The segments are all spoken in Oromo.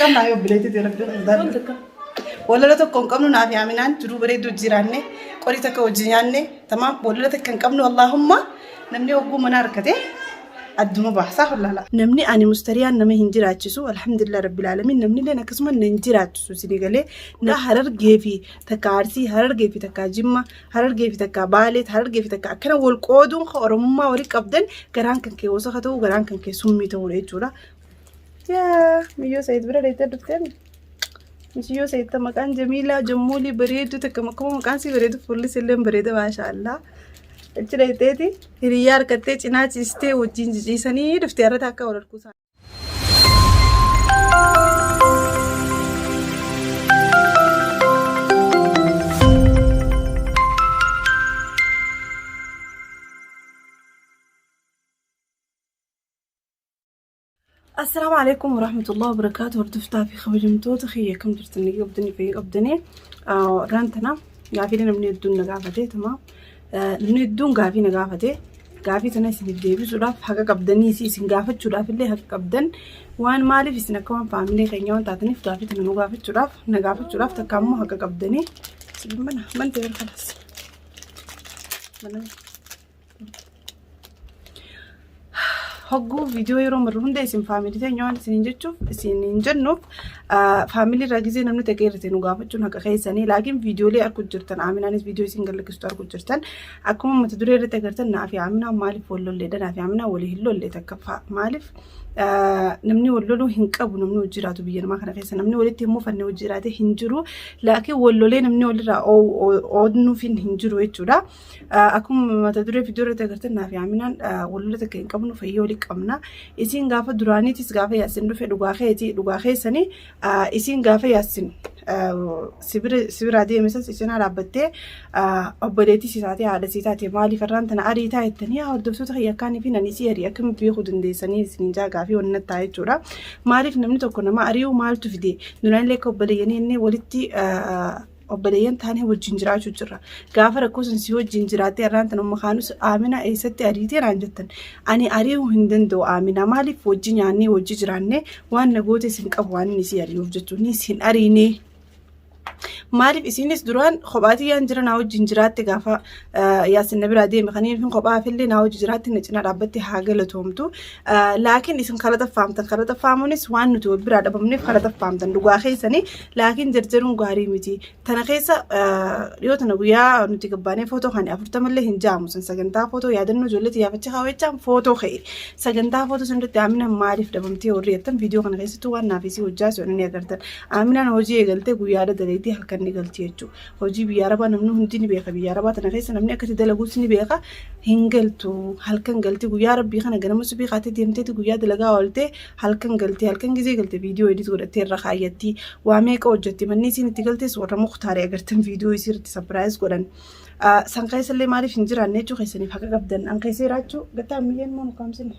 Qabnaa yoo obboleettii rabbi sodaadhu. Walola tokko hin qabnu naaf yaaminaan jiruu bareedduu jiraanne qorii takka wajji nyaanne tamaam walola takka hin qabnu Allahumma namni hogguu mana harkate adduma baasaa hollaala. Namni ani mustariyaan nama hin jiraachisu alhamdulillah rabbil alamin namni illeen akkasuma na hin jiraachisu isinii galee na harargee fi takka arsii harargee fi takka jimma harargee fi takka baalee harargee fi takka akkana wal qooduun ka oromummaa walii qabdan garaan kan kee wasaka ta'uu garaan kan kee summii ta'uudha jechuudha. Yaa miyyoo sayid bira deettee dhuftee Michiyyoo sayid ta maqaan Jamiilaa Jammuulii bareedduu takka akkuma maqaan sii bareedu fuulli illee bareeda maasha Allah. Achi dheeyteeti hiriyyaa harkattee cinaa ciistee wajjin ciciisanii dhuftee har'a akka wal harkuu Assalaamu alaikum warahmatullahi wabarakaatu hordoftaa fi kabajamtoota kiyya akkam jirtan ni qabdanii fayya qabdanii irraan tana gaafii namni hedduun na gaafate tama namni hedduun gaafii na gaafate gaafii tana isiniif deebisuudhaaf haqa qabdanii isin gaafachuudhaaf illee haqa qabdan waan maaliif isin akka waan faamilee keenya waan taataniif gaafii tana nu gaafachuudhaaf na gaafachuudhaaf takka ammoo haqa qabdanii isin mana mantee barbadas mana Hogguu viidiyoo yeroo marru hunda isin faamilii teenya waan isiniin jechuuf isiniin jennuuf faamilii irraa gizee namni takka irratti nu gaafachuun haqa keessanii laakiin viidiyoolee argu jirtan Aaminaanis viidiyoo isin gallakkistu argu jirtan akkuma mata duree irratti agartan naa fi Aaminaan maaliif wal lolleedha naa fi Aaminaan walii hin lolle takkaffaa maaliif namni wal loluu hin qabu namni hojii jiraatu biyya namaa kana keessa namni walitti hin mufanne hojii jiraate hin jiru laakiin wal lolee namni walirraa oodnuuf hin jiru jechuudha. Akkuma mata duree viidiyoo irratti agartan naaf Aaminaan wal lola takka hin qabnu fayyoo wali qabna. Isiin gaafa duraaniitis gaafa yaassin dhufe dhugaa keeti dhugaa keessanii isiin gaafa yaassin si biraa deeme sanis isin dhaabbattee obboleettii si taatee haadha si taate maaliif irraan tana ariitaa jettanii yaa hordoftoota kiyya akkaanii fi nani isii arii akkamitti beekuu dandeessanii isiniin jaa gaafii wanni natti ta'a jechuudha. Maaliif namni tokko nama ari'uu maaltu fide duraanillee akka obboleeyyanii inni walitti obboleeyyan taanee wajjin jiraachuu jirra. Gaafa rakkoo san si wajjin jiraattee har'aan tan umma kaanus Aamina eessatti ariitee naan jettan. Ani ari'uu hin danda'u Aamina maaliif wajji nyaannee wajji jiraannee waan na goote sin qabu waan inni si ari'uuf jechuun ni sin ariinee. Maaliif isinis duraan kophaatii yaan jira naa wajjin jiraatte gaafa yaasin na biraa deeme kaniin fin kophaa hafillee naa wajji jiraatte na cinaa dhaabbatte haa galatoomtu. Laakiin isin kala xaffaamtan kala xaffaamuunis waan nuti wal biraa dhabamneef kala xaffaamtan dhugaa keessanii laakiin jarjaruun gaarii miti. Tana keessa dhiyoo tana guyyaa nuti gabbaanee footoo kan afurtamallee hin jaamu san sagantaa footoo yaadannoo ijoollee xiyyaafachaa kaawwachaan footoo ka'e. Sagantaa footoo sanirratti Aminaan maaliif dhabamtee warri jettan viidiyoo kana keessattuu waan naaf isii hojjaa sun ni agartan. Aminaan hojii eegaltee guyyaadha daleetii halkan ni galti jechuudha. Hojii biyya arabaa namni hundi ni beeka biyya arabaa tana keessa namni akkatti dalaguus ni beeka hin galtu halkan galti guyyaa rabbii kana ganama subii kaatee deemteeti guyyaa dalagaa ooltee halkan galti halkan gizee galte viidiyoo edit godhattee irra kaayyatti waa meeqa hojjetti manni isiin itti galtes warra muktaari agartan viidiyoo isii irratti sapiraayiz godhan san keessallee maaliif hin jiraanne jechuu keessaniif haqa qabdan an keessa jiraachuu gattaa miyyeen moo mukaamsine.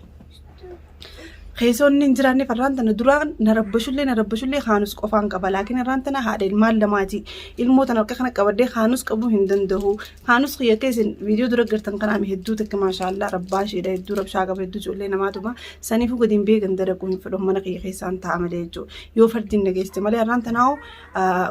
Keessoonni hin jiraanneef har'aan tana duraan na rabbashullee na rabbashullee kaanus qofaan qaba. Laakiin har'aan tana haadha ilmaan lamaati. Ilmoo tana harka kana qabadhee kaanus qabuu hin danda'u. Kaanus kiyya akka isin viidiyoo dura gartan kanaa hedduu takka maashaallaa rabbaa isheedha hedduu rabshaa qaba hedduu ijoollee namaatuma. Saniifuu gadi hin beekan dalaguu hin fedhu mana kiyya keessaan ta'a malee jechuudha. Yoo fardiin na geessite malee har'aan tanaa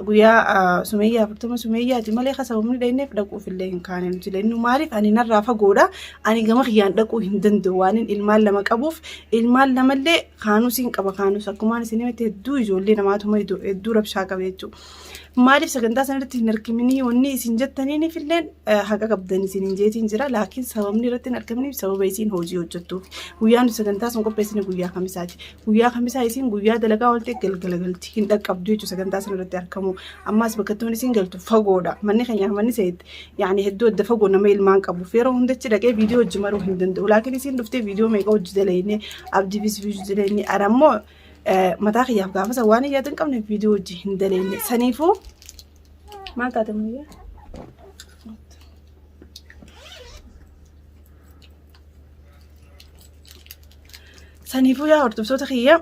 guyyaa sumeeyyaa 40 sumeeyyaati malee ka sababni dhayneef dhaquuf illee hin kaane nuti lennu maaliif ani narraa fagoodha ani gama kiyyaan dhaquu hin danda'u waanin ilmaan lama qabuuf ilmaan lamallee kaanusiin qaba kaanus akkumaan isin himete hedduu ijoollee namaatuma hedduu rabshaa qaba jechuudha. Maaliif sagantaa sanarratti hin argaminii wanni isin jettaniiniif illee haqa qabdan isin hin jeetiin jira laakiin sababni irratti hin argaminiif sababa isiin hojii hojjettuuf guyyaan sagantaa sun qopheessine guyyaa kamisaati. Guyyaa kamisaa isiin guyyaa dalagaa oolte galgala galti. Hin dhaqqabdu jechuudha sagantaa sana irratti argamu. Ammaas bakka itti isiin galtu fagoodha. Manni keenya manni seetti yaani hedduu adda fagoo nama ilmaan qabuuf yeroo hundachi dhaqee viidiyoo hojii maruu hin danda'u. Laakiin isiin dhuftee viidiyoo meeqa hojii dalagne abdiifis viidiyoo dalagne ara ammoo mataa kiyyaaf gaafa san waan hin yaada hin qabne viidiyoo hojii hin dalagne. Saniifuu maal taate muyyaa? Saniifuu yaa hordoftoota kiyya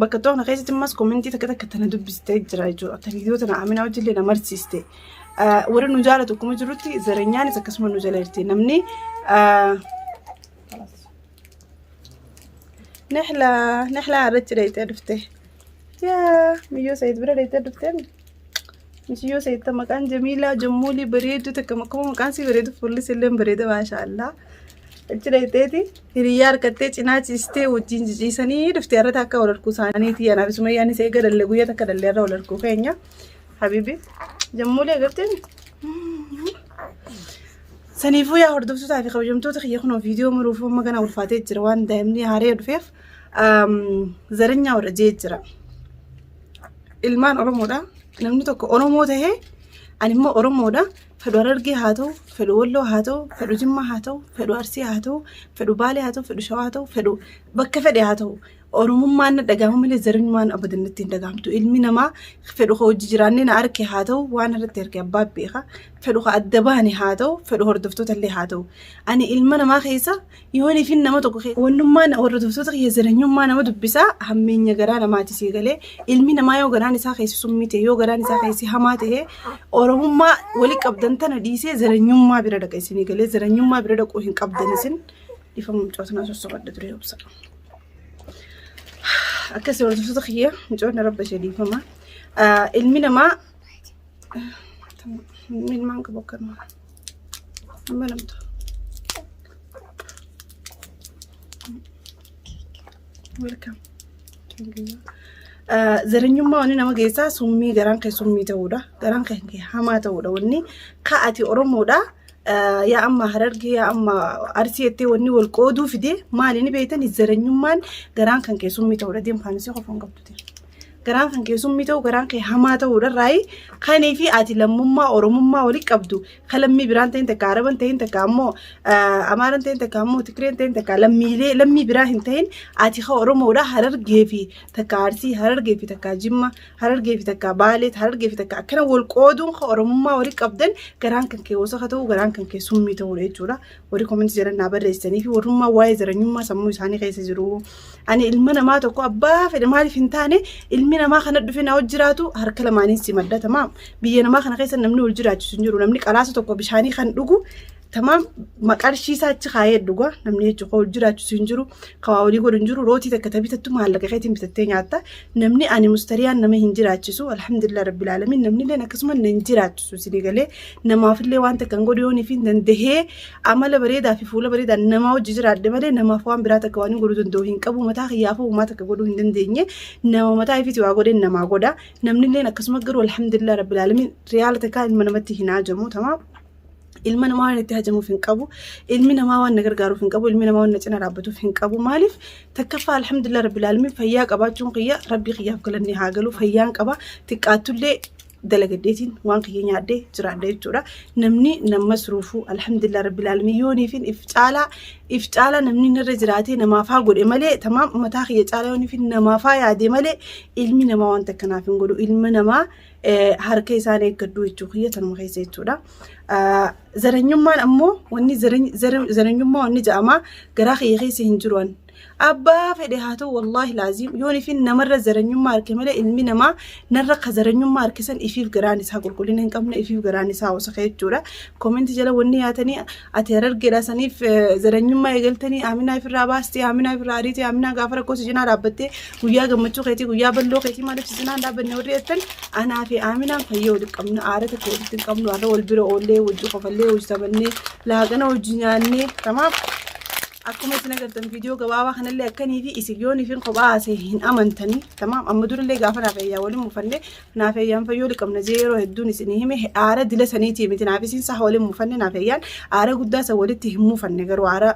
bakka tokko keessatti ammas koomentii takka takka tana dubbistee jira jechuudha. Akka viidiyoo tana Aminaa wajjillee na marsiiste. Warri nu jaalatu akkuma jirutti zaranyaanis akkasuma nu jala jirti. Namni Nihla Nihla irratti dheeyxee dhufte. Yaa miyyoo Sa'iid bira deettee dhuftee miyyoo Sa'iid ta maqaan Jamiilaa Jammuulii bareedduu takka akkuma maqaan sii bareedu fuulli illee bareeda maashaallah. Achi deetteeti hiriyyaa harkattee cinaa ciistee wajjin ciciisanii dhuftee irratti akka wal harkuu isaaniiti. Anaaf Sumayyaanis eega dalle guyyaa takka dalle irra wal harkuu keenya. Habibi Jammuulii agartee Saniifuu yaa hordoftootaa fi kabajamtoota kiyya kunoo viidiyoo muruuf amma kana ulfaatee jira waan daa'imni haaree dhufeef zaranyaa warra jee jira. Ilmaan Oromoodha. Namni tokko Oromoo tahee ani immoo Oromoodha. Fedhu Harargee haa ta'u, fedhu Walloo haa ta'u, fedhu Jimmaa haa ta'u, fedhu Arsii haa ta'u, fedhu Baalee haa ta'u, fedhu Shawaa haa ta'u, fedhu bakka fedhe haa ta'u. Oromummaan na dhagahama malee zaranyummaan abadan natti hin dhagahamtu. Ilmi namaa fedhu ka hojii jiraannee na arke haa ta'u waan irratti arke abbaa beeka. Fedhu ka adda baane haa ta'u fedhu hordoftoota illee haa ta'u. Ani ilma namaa keessa yoon ifin nama tokko keessa wannummaan hordoftoota kiyya zaranyummaa nama dubbisaa hammeenya garaa namaati sii galee ilmi namaa yoo garaan isaa keessi summii ta'e yoo garaan isaa keessi hamaa ta'e Oromummaa wali qabdan tana dhiisee zaranyummaa bira dhaqa isinii galee zaranyummaa bira dhaquu hin qabdan isin dhiifama mucaa tanaa sossobadha ture obsa. Akkasii hordoftoota kiyya mucoonni rabba ishee dhiifama. Ilmi namaa ilmaan qabu akkanuma. Amma namtu. Welcome. Zaranyummaa wanni nama geessaa summii garaan kee summii ta'uudha. Garaan kee hamaa ta'uudha. Wanni ka ati Oromoodha. Yaa amma Harargee yaa amma Arsii jettee wanni wal qooduu fide maali ni beektani zaranyummaan garaan kan kee summii ta'uudha. Deem kaanisii qofa hin qabdu. Garaan kan kee summii ta'u garaan kee hamaa ta'uudha irraayi kanii fi ati lammummaa Oromummaa wali qabdu ka lammii biraan ta'in takka Araban ta'in takka ammoo Amaaran ta'in takka ammoo Tigreen ta'in takka lammiilee lammii biraa hin ta'in ati ka Oromoodha Harargee fi takka Arsii Harargee fi takka Jimma Harargee fi takka Baalee Harargee fi takka akkana wal qooduun ka Oromummaa wali qabdan garaan kan kee wasaka ta'u garaan kan kee summii ta'uudha jechuudha. Warri komentii jedhan naa barreessanii fi warrummaa waa'ee zaranyummaa sammuu isaanii keessa jiru. Ani ilma namaa tokko abbaa fedhe maaliif hin taane ilmi namaa kana dhufe naa jiraatu harka lamaaniin simadha tamaam. Biyya namaa kana keessa namni wal jiraachisu hin jiru. Namni qalaasa tokko bishaanii kan dhugu tamaam maqarshii isaa achi kaayee dhuga namni jechuudha wal jiraachisu hin jiru. Kawaa walii godhu hin jiru. Rootii takka ta bitattu maallaqa keetiin bitattee nyaatta. Namni ani mustariyaan nama hin jiraachisu. Alhamdulillah rabbil alamin namni illee akkasuma na hin jiraachisu isinii galee namaafillee waan takka hin godhu yoon ifin dandahee amala bareedaa fi fuula bareedaa namaa hojii jiraadhe malee namaaf waan biraa takka waan hin godhuu danda'u hin qabu mataa kiyyaafuu homaa takka godhuu hin dandeenye nama mataa ifiiti waa godheen namaa godha namnilleen akkasuma garuu alhamdulillah rabbil alamin riyaala takkaa ilma namatti hin hajamu tamaam ilma namaa waan itti hajamuuf hin qabu ilmi namaa waan na gargaaruuf hin qabu ilmi namaa waan na cina dhaabbatuuf hin qabu maaliif takkaffaa alhamdulillah rabbil alamin fayyaa qabaachuun kiyya rabbii kiyyaaf galanni haa galu fayyaan qaba xiqqaattullee dalagadheetiin waan kiyya nyaadhee jiraadha jechuudha. Namni nama masruufu alhamdulillah rabbil alamin yooniifin if caalaa if caalaa namni narra jiraatee namaafaa godhe malee tamaam mataa kiyya caalaa yooniifin namaafaa yaade malee ilmi namaa wanta akkanaaf hin godhu ilma namaa harka isaan eeggadhu jechuu kiyya tanuma keessa jechuudha. Zaranyummaan ammoo wanni zaranyummaa wanni ja'amaa garaa kiyya keessa hin jiru an. Abbaa fedhe haa ta'u wallaahi laaziim yoon ifin namarra zaranyummaa arke malee ilmi namaa narra ka zaranyummaa arke san ifiif garaan isaa qulqullina hin qabne ifiif garaan isaa wasaka jechuudha. Koomenti jala wanni yaatanii ati harargeedha saniif zaranyummaa eegaltanii Aaminaa ifirraa baastee Aaminaa ifirraa ariitee Aaminaa gaafa rakkoo si cinaa dhaabbattee guyyaa gammachuu keetii guyyaa balloo keetii maaliif si cinaa hin dhaabbanne warri jettan anaa fi Aaminaan fayyoo walitti qabna aara tokko walitti hin qabnu har'a wal bira oollee wajji kofallee wajji taphannee laaqana wajji nyaannee tamaaf Akkuma isin agartan viidiyoo gabaabaa kanallee akkanii fi isin yoon ifin kophaa haasa'e hin amantanii tamaam amma durallee gaafa naaf eeyyaa waliin mufanne naaf eeyyaan fayyoo liqamna jee yeroo hedduun isin hime aara dila saniitii miti naaf isin saha waliin mufanne naaf eeyyaan aara guddaa san walitti hin mufanne garuu aara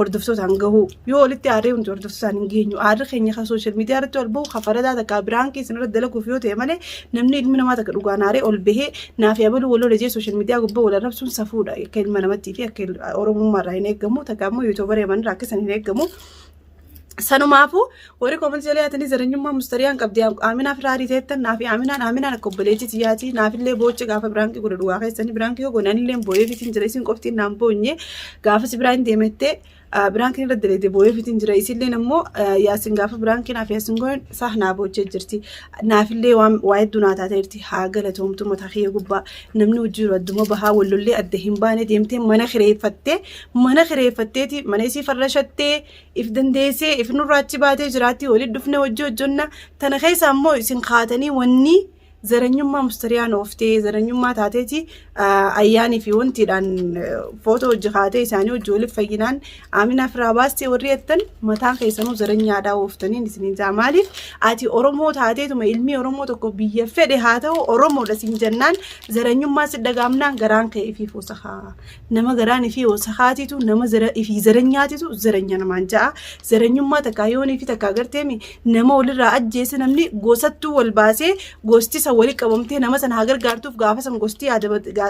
hordoftootaan gahuu yoo walitti aarree hundi hordoftootaan hin geenyu aarri keenya kan sooshaal miidiyaa irratti ol bahu kafaradaa takka biraan keessan irratti dalaguuf yoo ta'e malee namni ilmi namaa takka dhugaan aaree ol bahee naaf abaluu wal lola jee sooshaal miidiyaa gubbaa wal arrabsuun safuudha akka ilma namattii fi akka Oromummaa irraa hin eeggamu takka ammoo yuutuubarii aman irraa akka san hin eeggamu. Sanumaafuu warri koomantii jala yaatanii zaranyummaa mustariyaan qabdi Aaminaa firraa ariiteettan naafi Aaminaan Aaminaan akka obboleettii tiyyaati naafillee booche gaafa biraankii godhe dhugaa keessanii biraankii yoo goone anillee boo'ee fitiin jira isin qoftiin naan boonye gaafa si biraan deemettee Biraankiin irra daleete boo'eefitiin jira. Isilleen ammoo Yaasin gaafa biraankiin hafe Yaasin goon sah naa boochee jirti. Naafillee waan waa hedduu naa taateerti. Haa galatoomtu mataa kiyya gubbaa. Namni hojii jiru adduma bahaa wallollee adda hin baane deemtee mana kireeffattee mana kireeffatteeti mana isii farrashattee if dandeessee if nurraa achi baatee jiraatti walitti dhufne hojii hojjonna. Tana keessa ammoo isin kaatanii wanni zaranyummaa mustariyaan ooftee zaranyummaa taateeti ayyaanii fi wantiidhaan footoo hojii kaatee isaanii hojii waliif fayyinaan Aaminaa firaa baastee warri jettan mataan keessanuu zaranyaadhaa ooftaniin isiniin jaa. Maaliif ati Oromoo taateetuma ilmi Oromoo tokko biyya fedhe haa ta'u Oromoodha siin jennaan zaranyummaa si dhagaamnaan garaan kee ifiif wasakaa. Nama garaan ifii wasakaatitu nama ifii zaranyaatitu zaranya namaan ja'a. Zaranyummaa takkaa yoonii fi takkaa garteemi nama walirraa ajjeese namni gosattuu wal baasee gosti san wali qabamtee nama san haa gargaartuuf gaafa san gosti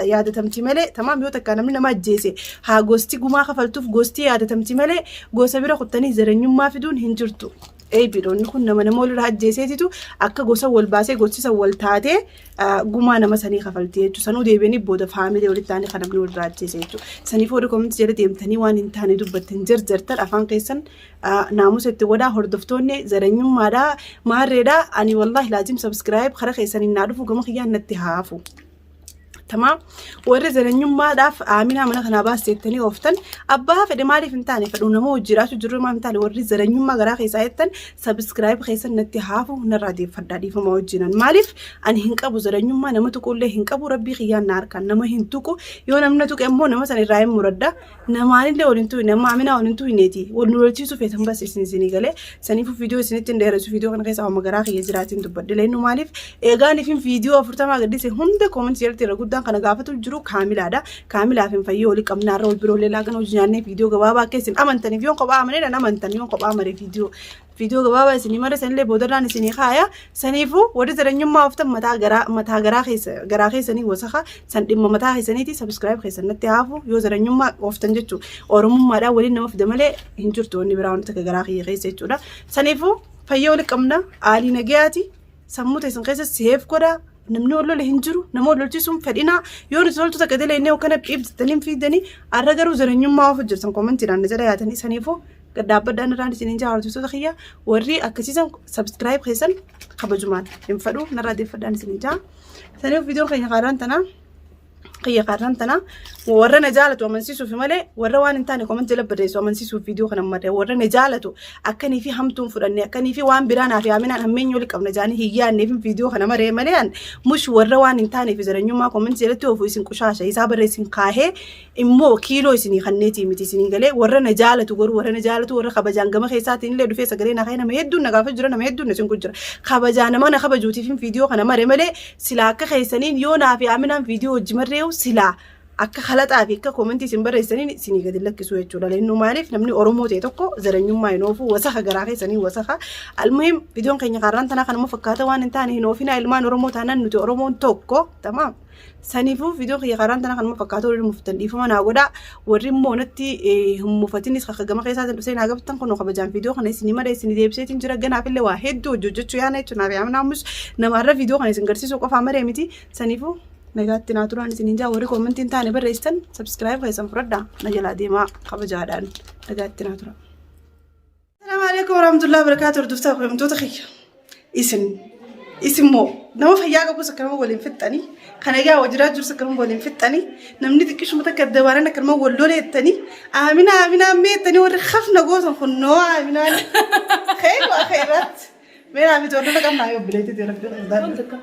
yaadatamti malee tamaam yoo takkaa namni nama ajjeese haa gosti gumaa kafaltuuf gosti yaadatamti malee gosa bira kuttanii zaranyummaa fiduun hin jirtu. Eebbiidhoonni kun nama nama walirraa ajjeeseetitu akka gosa wal baasee gosti san wal taatee gumaa nama sanii kafalti jechuudha. Sanuu deebi'anii booda faamilee walitti ta'anii kan namni walirraa ajjeese jechuudha. Saniif warri koomenti jala deemtanii waan hin taane dubbattan jarjartan afaan keessan naamusa itti godhaa. Hordoftoonni zaranyummaadha maarreedha. Ani wallaahi laazim subscribe kara keessaniin naa dhufu gama kiyyaan natti haafu. Tamaam warri zaranyummaadhaaf Aaminaa mana kanaa baasteettanii ooftan abbaa fedhe maaliif hin taane fedhu nama hojii jiru maal hin taane warri zaranyummaa garaa keessaa jettan subscribe keessan natti haafu narraa deeffadhaa dhiifama wajjinan. Maaliif ani hin qabu zaranyummaa, nama tuqullee hin qabu. Rabbii kiyyaan na harkaan nama hin tuqu. Yoo namni tuqe immoo nama san irraa hin muradda. Namaanillee waliin tuqne nama Aaminaa waliin tuqneeti wal nu lolchiisuu feetan bas isin isinii galee. Saniifuu viidiyoo isinitti hin dheeressu. Viidiyoo kana keessa amma garaa kiyya jiraatiin dubbadhe leennu. Maaliif eegaan ifin viidiyoo 40 gaddise hunda koomentii jalatti irra guddaan kana gaafatu jiru kaamilaadha. Kaamilaaf hin fayyoo walii qabnaa irra wal biroo leelaa kana hojii nyaannee viidiyoo gabaabaa akka isin amantaniif yoon kophaa amanee nan amantan yoon kophaa mare viidiyoo gabaabaa isinii mara sanillee boodarraan isinii kaaya. Saniifuu warri zaranyummaa ooftan mataa garaa mataa garaa keessa garaa keessanii wasaka san dhimma mataa keessaniiti. Subscribe keessan natti haafu yoo zaranyummaa ooftan jechuu. Oromummaadhaan waliin nama fida malee hin jirtu wanni biraa wanti takka garaa kiyya keessa jechuudha. Saniifuu fayyoo wali qabna aalii nagayaati sammuu teessan keessa seef godhaa. Namni wal lole hin jiru. Nama wal lolchiisuun fedhinaa yoo nuti loltu takka jala inni kana dhiibtanii fiidanii arra garuu zaranyummaa ofu jirtan koomentiidhaan na jala yaatanii. Saniifuu dhaabbadhaan irraan isiniin jaa. Hordoftoota kiyya warri akkasiisan subscribe keessan kabajumaan hin fedhu narraa deeffadhaan isiniin jaa. Saniif viidiyoon keenya kaarraan tanaa kiyya kaarraan tanaa warra na jaalatu amansiisuuf malee warra waan hin taane comment jala barreessu amansiisuuf viidiyoo kana marre. Warra na jaalatu akkanii fi hamtuun fudhanne akkanii fi waan biraa naaf yaaminaan hammeenya wali qabna jaanii hin yaadneef viidiyoo kana maree malee an mush warra waan hin taaneef zaranyummaa comment jalatti oofu isin qushaasha isaa barreessin kaahee immoo kiiloo isinii kanneetii miti isinii galee. Warra na jaalatu garuu warra na jaalatu warra kabajaan gama keessaatiin illee dhufee sagalee na nama hedduun na gaafa jira nama hedduun na cinqu jira kabajaa nama na kabajuutiif viidiyoo kana mare malee silaa akka keessaniin yoo naa fi Aaminaan viidiyoo hojii marree'u silaa akka kalaxaa fi akka koomentii isin barreessaniin isinii gadi lakkisu jechuudha. Lennuu maaliif namni Oromoo ta'e tokko zaranyummaa hin oofu wasaka garaa keessanii wasaka. Almuhim viidiyoon keenya kaarraan tanaa kanuma fakkaata. Waan hin taane hin oofinaa. Ilmaan Oromoo taanaan nuti Oromoon tokko tamaam. Saniifuu viidiyoon kiyya kaarraan tanaa kanuma fakkaata. Warri muftan dhiifama naa godhaa. Warri immoo natti hin mufatinis kakka gama keessaatiin dhufee naa gaafatan kun kabajaan viidiyoo kana isinii mara isinii deebiseetiin jira. Ganaafillee waa hedduu hojjechuu yaana jechuudha. Naaf yaamna ammus namaarra viidiyoo kana isin garsiisuu qofaa maree miti. Saniifuu nagaatti naa turaan isiniin jaa. Warri koomentii hin taane barreessitan subscribe keessan fudhadhaa na jalaa deemaa kabajaadhaan nagaatti naa tura. Assalaamu alaikum warahmatullahi wabarakatuh. Hordoftoota kabajamtoota kiyya. Isin moo nama fayyaa qabus akkanuma waliin fixxanii kan egaa wajiraa jirus akkanuma waliin fixxanii namni xiqqishuma takka adda baanaan akkanuma wal loleettanii Amina Amina meettanii warri hafna gootan kun noo Aminaan khayr waa khayraat mee naaf itti wal lola qabnaa yoo bileetti rabbi sodaadhu.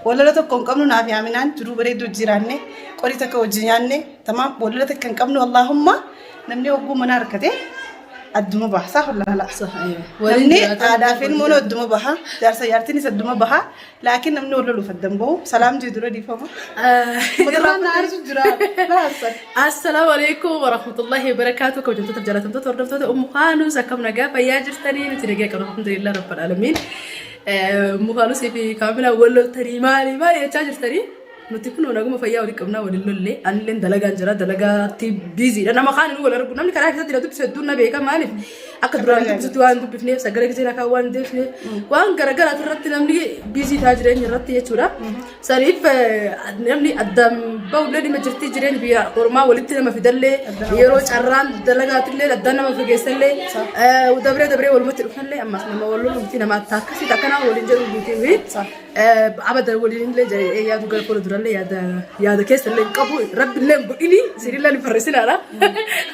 Wal lola tokko hin qabnu. Naaf Aminaan jiruu bareedduu jiraanne qorii takka wajji nyaanne tamaam wal lola takka hin qabnu. Allahumma namni hogguu mana harkate adduma baha saa hollaala. Namni aadaa fi ilmoon adduma baha, jaarsa jaartiinis adduma baha, laakiin namni wal loluuf addan bahu. Salaam jee dura dhiifama. Mutarraan na aarsu jira. Na aarsan. Assalaamu alaikum warahmatullahi wabarakatuh. Kabajamtoota jaalatamtoota hordoftoota Ummu Kaanus, akkam nagaa fayyaa jirtanii? Nuti nagaa qabna, alhamdulillah rabbil alamin. Ummu Kaanus fi Kaamilaa wal loltanii maali maali jechaa jirtanii? Nuti kun naguma fayyaa walii qabnaa waliin lollee anillee dalagaan jira dalagaatti biiziidha. Nama kaan wal argu namni karaa keessatti na dubbisu hedduun na beeka maaliif akka duraan dubbisutti waan dubbifneef sagalee gisee akka waan deebisneef waan garagaraatu irratti namni biizii ta'aa jireenya irratti jechuudha. Saniif namni addaan bahullee dhimma jirti jireenya biyya ormaa walitti nama fidallee yeroo carraan dalagaatillee addaan nama fageessallee dabree dabree walumatti dhufnallee ammas nama wal lolu miti nama akkasii akkanaa waliin jedhu miti. Abadan waliin illee jedhee yaadu gara fuula durallee yaada yaada keessa illee hin qabu rabbi illee hin godhini isinillee hin farrisinaadha.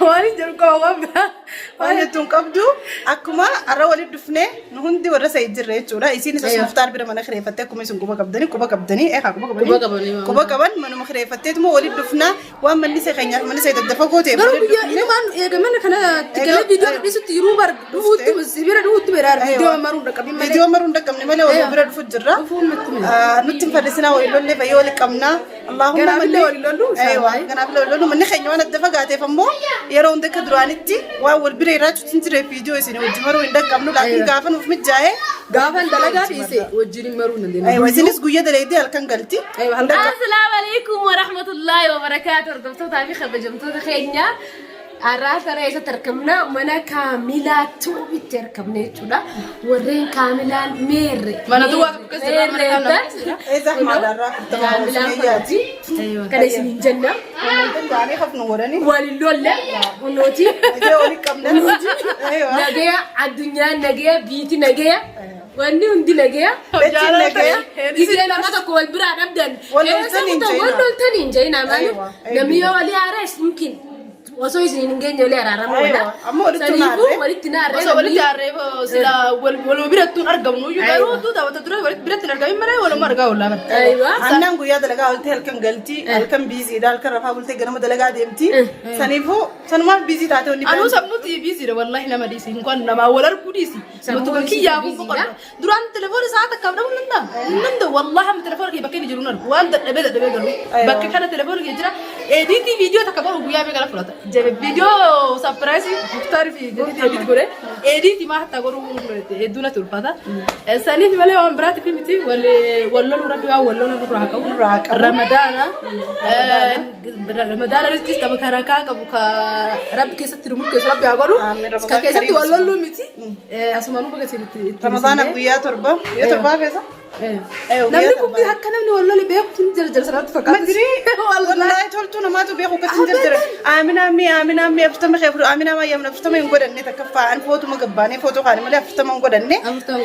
Waan hin jedhu qaba waan biraa. Waan jettu hin qabdu akkuma har'a walitti dhufnee nu hundi warra isa jirra jechuudha. Isinis osoo muftaar bira mana kireeffattee akkuma isin quba qabdanii quba qabdanii eegaa quba qabanii Quba qabanii, maama. quba qaban manuma kireeffatteetuma walitti dhufnaa waan manni isa keenyaaf manni isa daddafa gooteef Garuu walitti biyya dhufnee inumaan eega mana kana galee Egaa- viidiyoo gadhiisutti yeroo bar dhufuutti bira dhufuutti bira viidiyoo maruun dhaqqabin malee. Viidiyoo maruun dhaqqabne malee walii bira dhufu jirra. Dhufuun nutti miti. Nutti hin farrisinaa walii lollee fayyoo walii qabnaa. Allaahumma Ganaafillee walii lollu, Aywa, inshallah. ganaafillee walii lollu. Manni keenya waan adda fagaateef ammoo yeroo hunda akka duraanitti waan wal bira irraa hin jirre viidiyoo isin wajji maruu hin dhaqqabnu laakiin gaafa nuuf mijaa'e. Gaafan dalagaa dhiise wajjin hin maruu hin dandeenye. Aywa, isinis guyya dalaydee halkan galti. Aywa, halkan Assalaamu alaikum warahmatullahi wabarakaatu. Hordoftootaa fi kabajamtoota keenya har'aa tana eessatti argamna? Mana Kaamilaa Tuubitti argamna jechuudha. Warreen Kaamilaan meerre? Mana duwwaa tokko keessa jirra, mana kaan lama keessa jira. Eessa maadaarraa afurtama Kaamilaan yaati. Kana isiniin jenna. Danda'anii hafnu godhanii. Waliin lolle kunooti. Nagaya walii qabna. Aywa. Nagaya addunyaan nagaya biiti nagaya wanni hundi nagaya. Betiin nagaya. Gisee nama tokko wal biraa dhabdan. Wal loltanii hin Wal jeinaa. loltanii hin jeinaa maaliif Aywa, namni yoo walii haarees mumkin osoo isin hin geenye walii araarama Aywa, wala. amma walitti Saniifuu naarree. walitti naarree. Osoo walitti harree sila waluma birattuun argamnu iyyuu garuu utuu taphattu dura walitti biratti hin argamin malee waluma argaa oollaa bara. Aywa. Annaan guyyaa dalagaa ooltee halkan galti, halkan biiziidha, halkan rafaa bultee ganama dalagaa deemti. Saniifuu sanumaaf biizii taate wanni Anuu sammuuti biiziidha wallahi nama dhiisi hin namaa wal arguu dhiisi. Sammuun Mutuma isiitu kiyyaa kun biiziidha. boqodha. Duraan telefoona isaa takkaaf dhabuu hin danda'amu. Hin danda'u wallahi amma telefoona kiyya bakka inni jiru hin argu. Waan dadhabee dadhabee galu. Bakka kana telefoona kiyya jira. Ediitii viidiyoo takka godhu guyyaa meeqa na fudhata. Jabe viidiyoo sapiraayisii Muktaarii fi Jadiid edit godhe. Ediitii maa hatta godhuu hedduu natti ulfaata. Saniif malee waan biraatiif miti wal loluu rabbi waan wal loluu nurraa haa qabu. Nurraa haa qabu. Ramadaana. Ramadaana rizqis qaba karakaa qabu ka rabbi keessatti nu murteessu rabbi haa godhu. Amiin, Ka Ramadaan keessatti kariim wal loluu miti. Asumaanuu baga isinitti itti Ramadaana guyyaa torba, guyyaa torbaa keessa? Aywa, Namni guyyaa kun torba. akka namni wal lole beeku hin jira jira sanatti fakkaata. Madri wallahi toltuu namaatu beeku akkatti hin jarjara. Aaminaa mi aaminaa mi 40 kee fudhu aaminaa maa yaamna 40 hin godhanne takkaffaa an footuma gabbaanee footoo kaane malee 40 hin godhanne.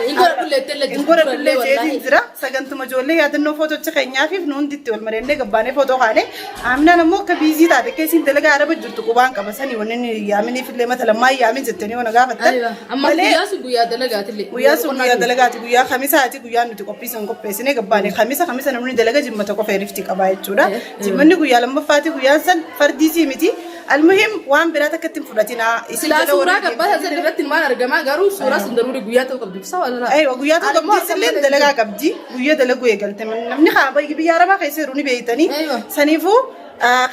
Hin godhadhullee illee Hin godhadhullee jeetiin jira sagantuma ijoollee yaadannoo footocha keenyaafiif nu hundi itti wal mari'annee gabbaanee footoo kaane. Aaminaan ammoo akka biizii taate akka isiin dalagaa araba jirtu qubaan qaba sanii wanni inni yaaminiif illee mata lammaa yaamin jettanii waan gaafattan. Amma Malee guyyaa sun guyyaa dalagaatillee. guyyaa sun guyyaa dalagaati guyyaa kamisaati guyyaa nuti qophii san qopheessine gabbaane kamisa kamisa namni dalaga jimmata qofa irifti qabaa jechuudha. Jimmanni guyyaa lammaffaati guyyaan san fardiisii miti. Almuhim waan biraa takka ittiin fudhatinaa. Isin Silaa jala suuraa warri gabbaa san irratti maal argamaa garuu suuraa sun daruuri guyyaa ta'uu qabdi. Ibsa wal irraa. Aywa guyyaa tokko qabdi illee dalagaa qabdi guyyaa dalaguu eegalte namni haa biyya arabaa keessa jiru ni beeytanii Aywa. saniifuu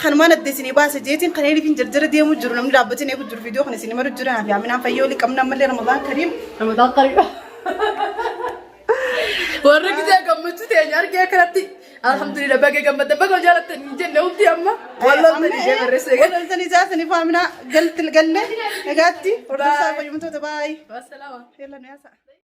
kanumaan adda isinii baase jeetiin kan eeliif hin jarjara deemu jiru namni dhaabbatee eegu jiru viidiyoo kan isinii maru jiru fi aminaan fayyoo li qabna ammallee ramadaan kariim Ramadaan qariidha. Warri gisee gammachuu teenya argee akkanatti alhamdulillah baga gammadda baga jaalattan hin jenne hundi amma walloltanii ishee barreessee Wal loltanii jaasanii faaminaa galte galle nagaatti hordofaa fayyumtoota baay'ee. Wassalaama. Yalla nu yaasa.